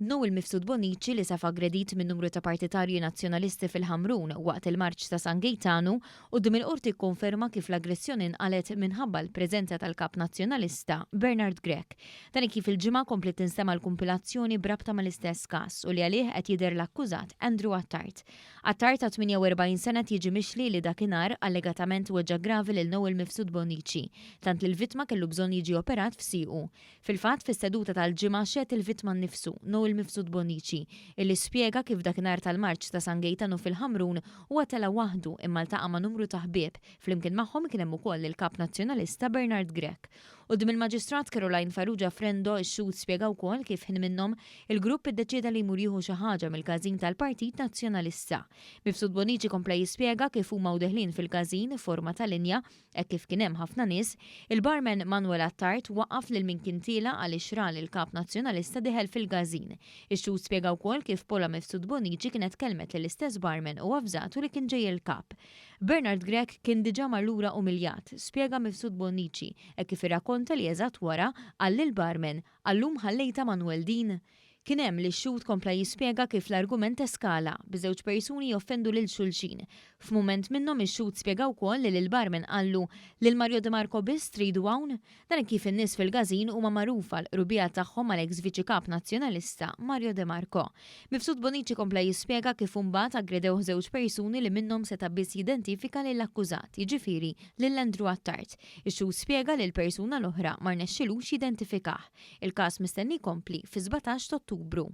Noel Mifsud Bonnici li safa aggredit minn numru ta' partitarji Nazzjonalisti fil-Ħamrun waqt il-marċ ta' San Gejtanu, quddiem il-Qorti kkonferma kif l-aggressjoni nqalgħet minħabba l-preżenza tal-Kap Nazzjonalista Bernard Grech. Dan hekk kif il-Ġimgħa kompliet tinstema' l-kumpilazzjoni b'rabta mal-istess każ u li għalih qed jidher l-akkużat Andrew Attard. Attard ta' 48 sena qed jiġi mixli li dakinhar allegatament weġġa' gravi lil Noel Mifsud Bonnici, tant li l-vittma kellu bżonn jiġi operat f'siequ. Fil-fatt, fis-seduta tal-Ġimgħa xehed il-vittma nnifsu, Noel Mifsud Bonnici, illi spjega kif dakinhar tal-marċ ta' San Gejtanu fil-Ħamrun huwa tela' waħdu imma ltaqa' ma' numru ta' ħbieb, flimkien magħhom kien hemm ukoll il-Kap Nazzjonalista Bernard Grech. Quddiem il-Maġistrat Caroline Farrugia Frendo, ix-xhud spjega wkoll kif ħin minnhom il-grupp iddeċieda li jmur jieħu xi ħaġa mill-każin tal-Partit Nazzjonalista. Mifsud Bonnici kompla jispjega kif huma u deħlin fil-każin forma ta' linja Hekk kif kien hemm ħafna nies, il-barman Manuel Attard waqqaf lil min kien tiela' għaliex ra lill-Kap Nazzjonalista dieħel fil-każin. Ix-xhud spjega wkoll kif Paula Mifsud Bonnici kienet kellmet lill-istess barman u avżatu li kien ġej il-Kap. Bernard Grech kien diġà mar lura umiljat, spjega Mifsud Bonnici, hekk kif irrakkonta li eżatt wara qal lill-barman, Għal-lum ħallejtha Manuel din? Kien hemm li x-xhud kompla jispjega kif l-argument eskala, biż-żewġ persuni joffendu lil xulxin. F'mument minnhom ix-xhud spjega wkoll li lill-barman qallu, Lil Mario De Marco biss tridu hawn? Dan hekk kif in-nies fil-każin huma magħrufa għall-qrubija tagħhom mal-eks Viċi Kap Nazzjonalista Mario De Marco. Mifsud Bonnici kompla jispjega kif imbagħad aggredewh żewġ persuni li minnhom seta' biss jidentifika lill-akkużat, jiġifieri lil Andrew Attard. Ix-xhud spjega li l-persuna l-oħra ma rnexxilux jidentifikah. Il-każ mistenni jkompli fis-17 t'Ottubru.